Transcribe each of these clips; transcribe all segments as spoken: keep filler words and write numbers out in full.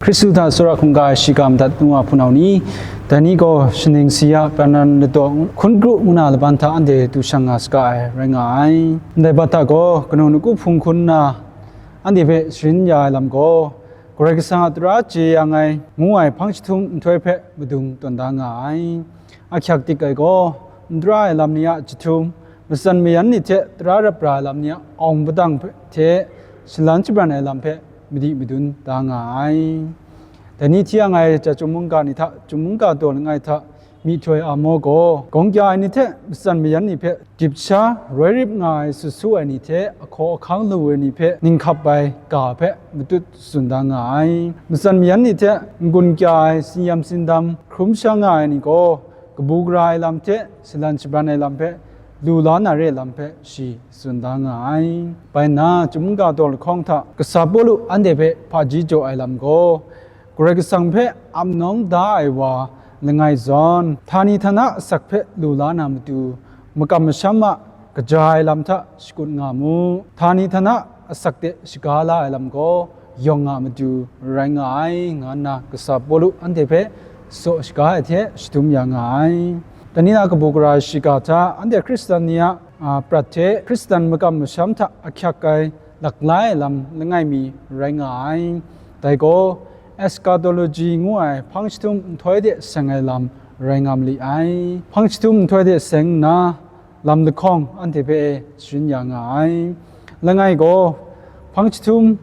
Hkristu hta tsawra hkungga ai shiga madat nu wa hpunau ni, dai ni gaw shaning si ya, pran nan ladaw hkun kru ngu na laban hta anhte du shang nga saga ai rai nga ai. Ndai bat hta gaw kanu nawku hpung hkun nna anhte hpe sharin ya ai lam gaw, Karai Kasang a tara chye yang ai ngu ai hpang jahtum nhtoi hpe madung tawn da nga ai. Ahkyak dik ai gaw, n tara ai lam ni a jahtum, matsan mayan ni hte tara rap ra ai lam ni a awng padang hpe, hte shalan shabran ai lam hpe madi madun da nga ai. Dai ni hti yang ai chyum mungga ni hta, chyum mungga daw langai hta, myihtoi Amo gaw, gawng kya ai ni hte matsan mayan ni hpe dip sha roi rip nga ai sut su ai ni hte ahkaw ahkang lu ai ni hpe ninghkap ai ga hpe matut tsun da nga ai. Matsan mayan ni hte n-gun kya ai tsin-yam tsindam hkrum sha nga ai ni gaw, kabu gara ai lam hte shalan shabran ai lam hpe lu la na re ai lam hpe shi tsun da nga ai. Bai nna, chyum mungga daw lahkawng hta kasa Pawlu anhte hpe hpaji jaw ai lam gaw, Karai Kasang hpe ap nawng da ai wa langai zawn, htani htana asak hpe lu la na matu, makam masham a kaja ai lam hta shakut nga mu. Htani htana asak de shaga la ai lam gaw yawng a matu rai nga ai, nga nna kasa Pawlu anhte hpe tsaw shaga ai hte shadum ya nga ai. Dai ni na kabu gara shiga hta anhte Hkristan ni a, a, prat hte Hkristan makam masham hta ahkyak ai laklai ai lam langai mi rai nga ai. Dai gaw, eschatology ngu ai hpang jahtum nhtoi de seng ai lam rai nga ma li ai. Hpang jahtum nhtoi de seng nna, lam lahkawng anhte hpe e sharin ya nga ai. Langai gaw, hpang jahtum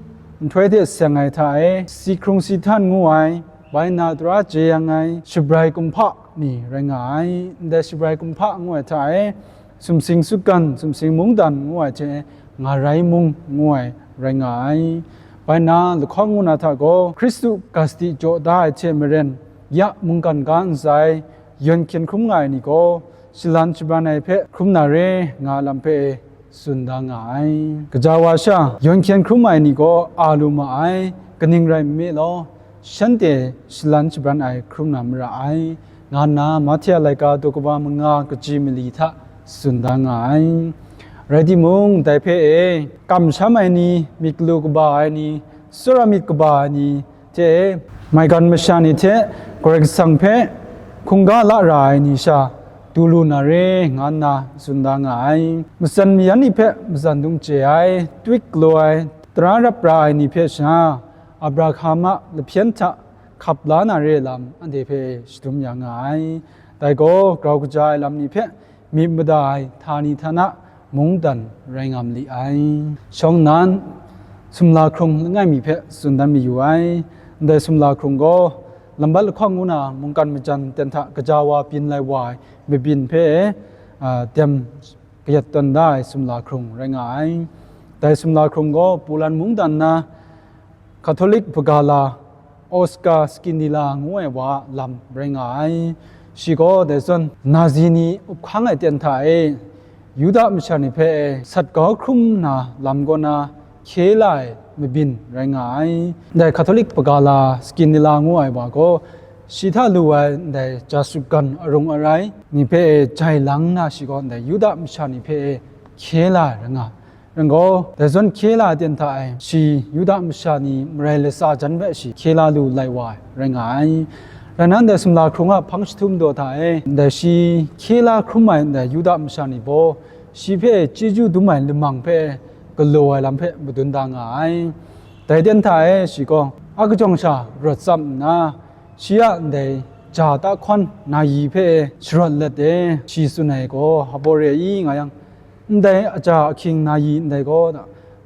nhtoi de seng ai hta e, si hkrung si htan ngu ai, bai nna tara chye yang ai, shabrai kumhpa ni rai nga ai. Ndai shabrai kumhpa ngu ai hta e, sumsing sutgan, sumsing mungdan ngu ai hte, ngarai mung ngu ai rai nga ai. Bai nna, lahkawng ngu na hta gaw, Hkristu ga sadi jaw da ai hte maren, ya mungkan ga ntsa e, yawn hkyen hkrum nga ai ni gaw, shalan shabran ai hpe hkrum na re nga ai lam hpe e tsun da nga ai. Gaja wa sha, yawn hkyen hkrum ai ni gaw a lu ma ai, kaning rai nme law, shanhte shalan shabran ai hkrum na mara ai, nga nna Mahte a laika daw kaba manga kaji mali hta tsun da nga ai. Rai timung, dai hpe e, kamsham ai ni, myit galu kaba ai ni, tsawra myit kaba ai ni, hte maigan masha ni hte Karai Kasang hpe hkungga la ra ai ni sha du lu na re, nga nna tsun da nga ai. Matsan mayan ni hpe matsan dung chye ai, twik galaw ai, tara rap ra ai ni hpe sha, Abraham a lahpyen hta hkap la na re ai lam anhte hpe shadum ya nga ai. Dai gaw, grau kaja ai lam ni hpe myit mada ai htani htana mungdan rai nga ma li ai. Shawng nnan, sumla hkrung langai mi hpe tsun dan mayu ai. Ndai sumla hkrung gaw, lambat lahkawng ngu na mungkan majan ten hta gaja wa byin lai wa ai mabyin hpe, a, dem kayat tawn da ai sumla hkrung rai nga ai. Dai sumla hkrung gaw, Polan mungdan na Catholic bagala Oscar Skinila ngu ai wa a lam rai nga ai. Shi gaw dai zawn nazi ni up hkang ai ten hta e, Yuda masha ni hpe sat kau hkrum na lam kaw na hkye la ai mabyin rai nga ai. Dai Catholic bagala Skinila ngu ai wa gaw, shi hta lu ai ndai ja sutgan arung arai ni hpe e jai lang na, shi gaw ndai Yuda masha ni hpe e hkye la ai rai nga. Rai gaw, dai zawn hkye la ai ten hta e, shi Yuda masha ni marai latsa jan hpe shi hkye la lu lai wa ai rai nga ai. Rai nna, ndai sumla hkrung a hpang jahtum daw hta e, ndai shi hkye la hkrum ai ndai Yuda masha ni gaw, shi hpe chyeju dum ai lamang hpe galaw ai lam hpe madun da nga ai. Dai ten hta e, shi gaw a kajawng sha rawt tsap nna, shi a ndai ja tahkawn nayi hpe sharawt let e, shi tsun ai gaw, Hpawre i nga yang, ndai aja ahkying nayi ndai gaw,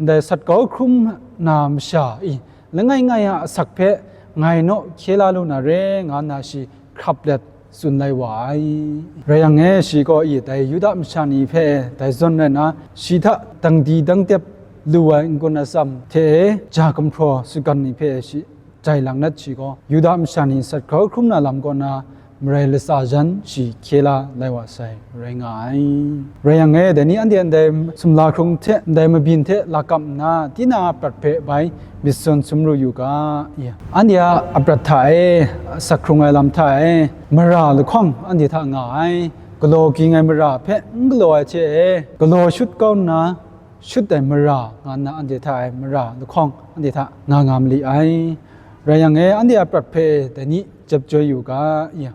ndai sat kau hkrum na masha i langai ngai a asak hpe ngai naw hkye la lu na re, nga nna shi hkrap let tsun lai wa ai. Rai yang e, shi gaw i dai Yuda masha ni hpe dai zawn rai nna, shi hta dangdi dangdep lu ai n-gun atsam hte e ja gumhpraw sutgan ni hpe shi jai lang nat shi gaw, Yuda masha ni sat grau hkrum na lam kaw na marai latsa jan shi hkye la lai wa sai, rai nga ai. Rai yang e, dai ni anhte ndai sumla hkrung hte ndai mabyin hte lakap nna, tinang a prat hpe bai myit sawn sumru yu ga, i, anhte a aprat hta e, asak hkrung ai lam hta e, mara lahkawng anhte hta nga ai, galaw ging ai mara hpe n galaw ai hte e, galaw shut kau nna, shut ai mara nga nna anhte hta e mara lahkawng anhte hta nga nga ma li ai. Rai yang e, anhte a prat hpe dai ni jep joi yu ga, ya,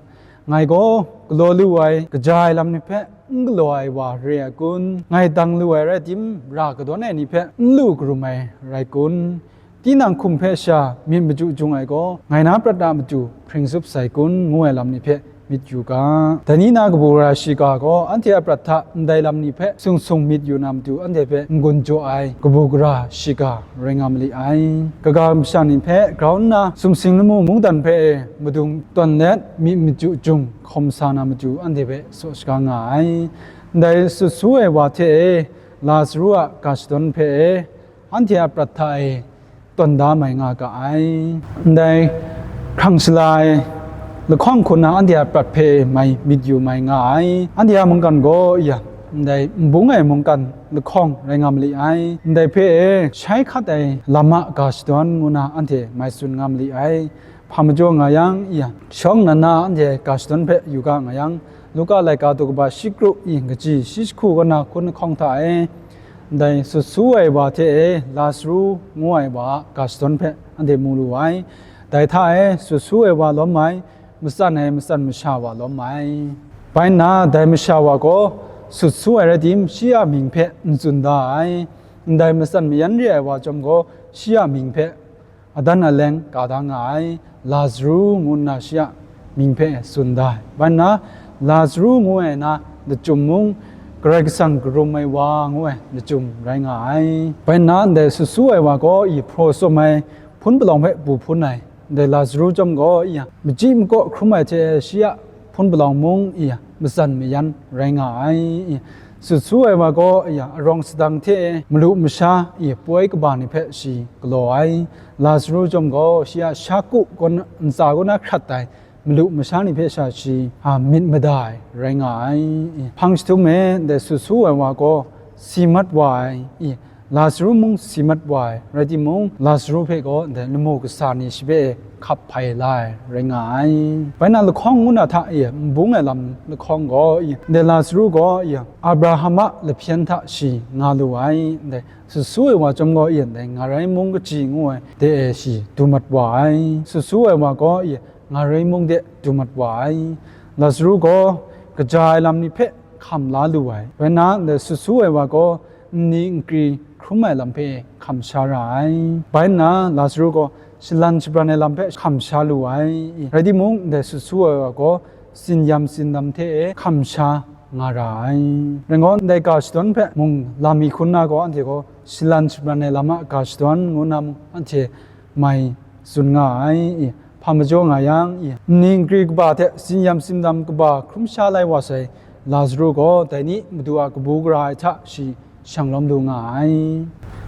ngai gaw galaw lu ai, kaja ai lam ni hpe n galaw ai wa re ai kun? Ngai dang lu ai rai tim, ra kadawn ai ni hpe n lu karum ai rai kun? Tinang hkum hpe sha myit machyu jung ai gaw, ngai na prat a matu hpring zup sai kun, ngu ai lam ni hpe myit yu ga. Dai ni na kabu gara shiga gaw, anhte a prat hta ndai lam ni hpe sung sung myit yu na matu, anhte hpe n-gun jaw ai kabu gara shiga rai nga ma li ai. Kaga masha ni hpe grau nna, sumsing lamu mungdan hpe e madung tawn let, myit machyu jung hkawm sa na matu, anhte hpe saw shaga nga ai. Ndai sut su ai wa hte e Lazaru a ga shadawn hpe e, anhte a prat hta e tawn da mai nga ga ai. Ndai hkrang shala ai lahkawng hku na anhte a prat hpe mai myit yu mai nga ai. Anhte a mungkan gaw, ya, ndai nbung ai mungkan lahkawng rai nga ma li ai. Ndai hpe e shai hkat ai lam a ga shadawn ngu na anhte mai tsun nga ma li ai. Hpa majaw nga yang, ya, shawng nnan na anhte ga shadawn hpe yu ga nga yang, Luka laika daw kaba shi kru i kaji shi jahku kaw na hkun lahkawng hta e, ndai sut su ai wa hte e Lazaru ngu ai wa a ga shadawn hpe anhte mu lu ai. Dai hta e sut su ai wa lawm ai, matsan ai matsan masha wa lawm ai. Bai nna, dai masha wa gaw sut su ai rai tim, shi a mying hpe n tsun da ai. Ndai matsan mayan re ai wa chyawm gaw, shi a mying hpe adan aleng ka da nga ai, Lazaru ngu nna shi a mying hpe tsun da ai. Bai nna, Lazaru ngu ai na lachyum mung, Karai Kasang karum ai wa ngu ai lachyum rai nga ai. Bai nna, ndai sut su ai wa gaw, i hpraw tsawm ai hpun palawng hpe bu hpun ai, ndai Lazaru chyawm gaw, i a machyi makaw hkrum ai hte shi a hpun palawng mung, i a matsan mayan rai nga ai. I sut su ai wa gaw, i a arawng sadang hte malu masha, i poi kaba ni hpe shi galaw ai. Lazaru chyawm gaw, shi a shaku kaw na, ntsa kaw na hkrat ai malu masha ni hpe sha shi, a, myit mada ai rai nga ai. I hpang jahtum e, ndai sut su ai wa gaw si mat wa ai. I Lazaru mung si mat wa ai, rai timung, Lazaru hpe gaw ndai lamu kasa ni shi hpe hkap hpai la ai rai nga ai. Bai na lahkawng ngu na hta e, nbung ai lam lahkawng gaw, i, ndai Lazaru gaw, i, Abraham a lahpyen hta shi nga lu ai, ndai sut su ai wa chyawm gaw, i, ndai ngarai mung kaji ngu ai de e shi du mat wa ai. Sut su ai wa gaw, i, ngarai mung de du mat wa ai. Lazaru gaw kaja ai lam ni hpe hkam la lu ai. Bai nna, ndai sut su ai wa gaw nni nkri hkrum ai lam hpe hkam sha ra ai. Bai nna, Lazaru gaw shalan shabran ai lam hpe hkam sha lu ai. Rai timung, ndai sut su ai wa gaw tsin yam tsin dam hte e hkam sha nga ra ai. Rai ngai, ndai ga shadawn hpe mung lam mi hkun na gaw, anhte gaw shalan shabran ai lam a ga shadawn ngu na mung anhte mai tsun nga ai. I hpa majaw nga yang, i nni nkri kaba hte tsin yam tsin dam kaba hkrum sha lai wa sai Lazaru gaw, dai ni Madu a kabu gara ai hta shi shang lawm lu nga ai.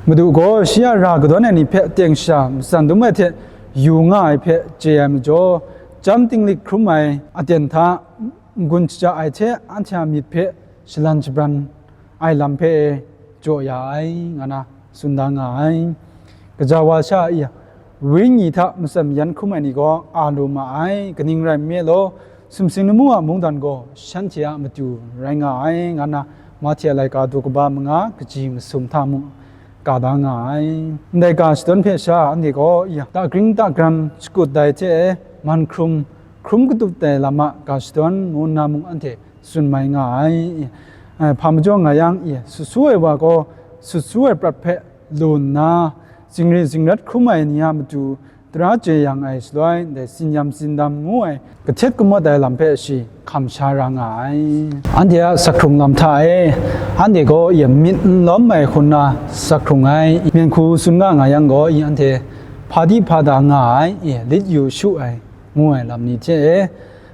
Madu gaw shi a ra kadawn ai ni hpe teng sha matsan dum ai hte yu nga ai hpe chye ai majaw, chyam tinglik hkrum ai aten hta n-gun shaja ai hte, anhte a myit hpe shalan shabran ai lam hpe jaw ya ai, nga na tsun da nga ai. Gaja wa sha i, Wenyi hta matsan mayan hkrum ai ni gaw a lu ma ai, kaning rai nme law, sumsing lamu a mungdan gaw shanhte a matu rai nga ai, nga na Mahte a laika daw kaba manga kaji masum hta mung ka da nga ai. Ndai ga shadawn hpe sha anhte gaw, ya, dagring dagran shakut dai hte, man hkrum hkrum katup dai lam a ga shadawn ngu nna mung anhte tsun mai nga ai. Ai, hpa majaw nga yang, i, sut su ai wa gaw sut su ai prat hpe lu nna, zingri zingrat hkrum ai ni a matu tara chye yang ai shaloi, ndai tsin yam tsin dam ngu ai kahtet kamawt ai lam hpe shi hkam sha ra nga ai. Anhte a sakhkrung lam hta e, anhte gaw yamyit n lawm ai hku nna sakhkrung ai, myen hku tsun nga nga yang gaw, i, anhte hpa di hpa da nga ai, i, lit yu shu ai, ngu ai lam ni hte e,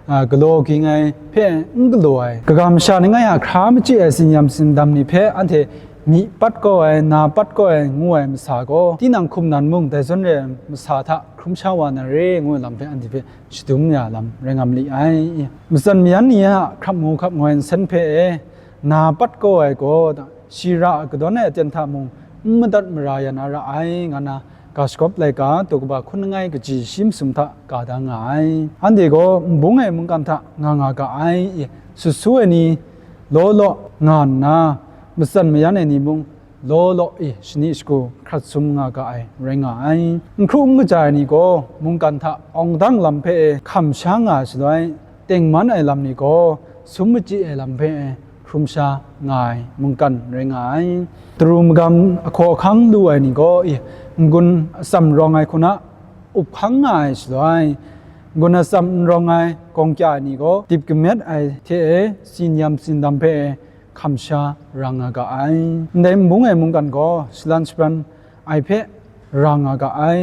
a, galaw ging ai hpe n galaw ai, kaga masha ni ngai a hkra machyi ai tsin yam tsin dam ni hpe anhte myi pat kau ai, na pat kau ai, ngu ai masa gaw, tinang hkum nan mung dai zawn re ai masa hta hkrum sha wa na re, ngu ai lam hpe anhte hpe shadum ya lam rai nga ma li ai. Matsan mayan ni a hkrap ngu hkrap ngoi nsen hpe e, na pat kau ai gaw, shi ra kadawn ai aten hta mung n madat mara ya na ra ai, nga na ga shagawp laika daw kaba hkun langai kaji shi masum hta ka da nga ai. Anhte gaw nbung ai mungkan hta nga nga ga ai, i, sut su ai ni law law nga nna, matsan mayan ai ni mung law law i shani shagu hkrat sum nga ga ai rai nga ai. N hkru n kaja ai ni gaw mungkan hta awng dang lam hpe hkam sha nga ai shaloi, tengman ai lam ni gaw sum machyi ai lam hpe hkrum sha nga ai mungkan rai nga ai. Daru magam ahkaw ahkang lu ai ni gaw i n-gun atsam rawng ai hku na up hkang nga ai shaloi, n-gun atsam n rawng ai gawng kya ai ni gaw dip kamet ai hte e tsin yam tsindam hpe hkam sha ra nga ga ai. Ndai n bung ai mungkan gaw shalan shabran ai hpe ra nga ga ai.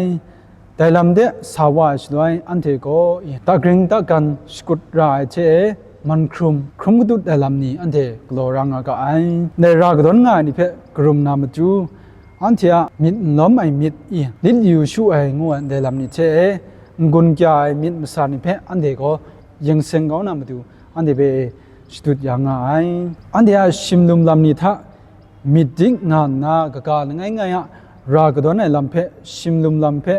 Dai lam de sa wa ai shaloi, anhte gaw i dagring dagan shakut ra ai hte e man hkrum, hkrum kadut ai lam ni anhte galaw ra nga ga ai. Ndai ra kadawn nga ai ni hpe karum na matu, anhte a myit n lawm ai myit i lit yu shu ai ngu ai ndai lam ni hte e n-gun kya ai myit masa ni hpe anhte gaw yeng seng kau na matu, anhte hpe shadut ya nga ai. Anhte a shimlum lam ni hta myit dik nga nna, kaga langai ngai a ra kadawn ai lam hpe, shimlum lam hpe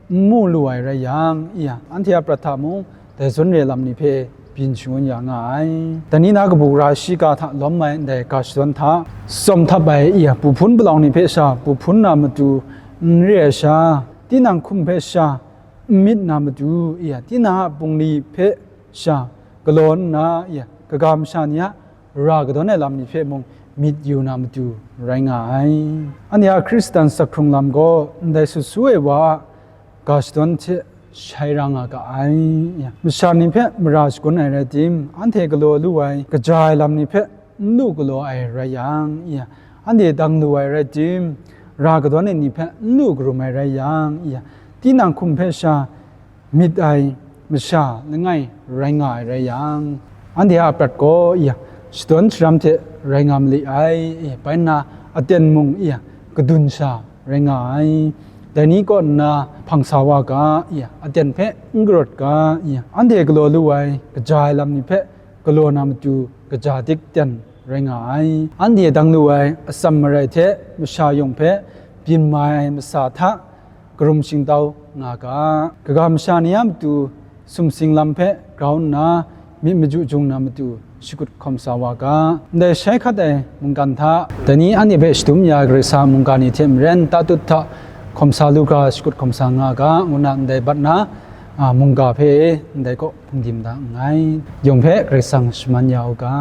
n mu lu ai rai yang, i yang, anhte a prat hta mung dai zawn re lam ni hpe byin shangun ya nga ai. Dai ni na kabu gara shiga hta lawm ai ndai ga shadawn hta, tsawm htap ai, i yang, bu hpun palawng ni hpe sha bu hpun na matu n re ai sha, tinang hkum hpe sha n myit na matu, i yang, tinang a bungli hpe sha galaw nna, i yang, kaga masha ni a ra kadawn ai lam ni hpe mung myit yu na matu rai nga ai. Anhte a Hkristan sak hkrung lam gaw ndai sut su ai wa a ga shadawn hte shai ra nga ga ai. Masha ni hpe mara shagun ai rai tim, anhte galaw lu ai kaja ai lam ni hpe n lu galaw ai rai yang, i yang, anhte dang lu ai rai tim, ra kadawn ai ni hpe n lu karum ai rai yang, i yang, tinang hkum hpe sha myit ai masha langai rai nga ai rai yang, anhte a prat gaw, i yang, shadawn sharam hte rai nga mali ai, i, bai nna aten mung, i yang, kadun sha rai nga ai. Dai ni kaw nna hpang sa wa ga, i yang, aten hpe n karawt ga, i yang, anhte galaw lu ai kaja ai lam ni hpe galaw na matu kaja dik ten rai nga ai. Anhte dang lu ai atsam marai hte masha yawng hpe byin mai ai masa hta karum shingtau nga ga. Kaga masha ni a matu sumsing lam hpe grau nna myit maju jung na matu shakut hkawm sa wa ga. Ndai shai hkat ai mungkan hta, dai ni anhte hpe shadum ya Karai Kasang mungga ni hte maren tatut hta hkawm sa lu ga, shakut hkawm sa nga ga, ngu na ndai bat na, a, mungga hpe ndai kaw hpungdim da nngai. Yawng hpe Karai Kasang shaman ya u ga.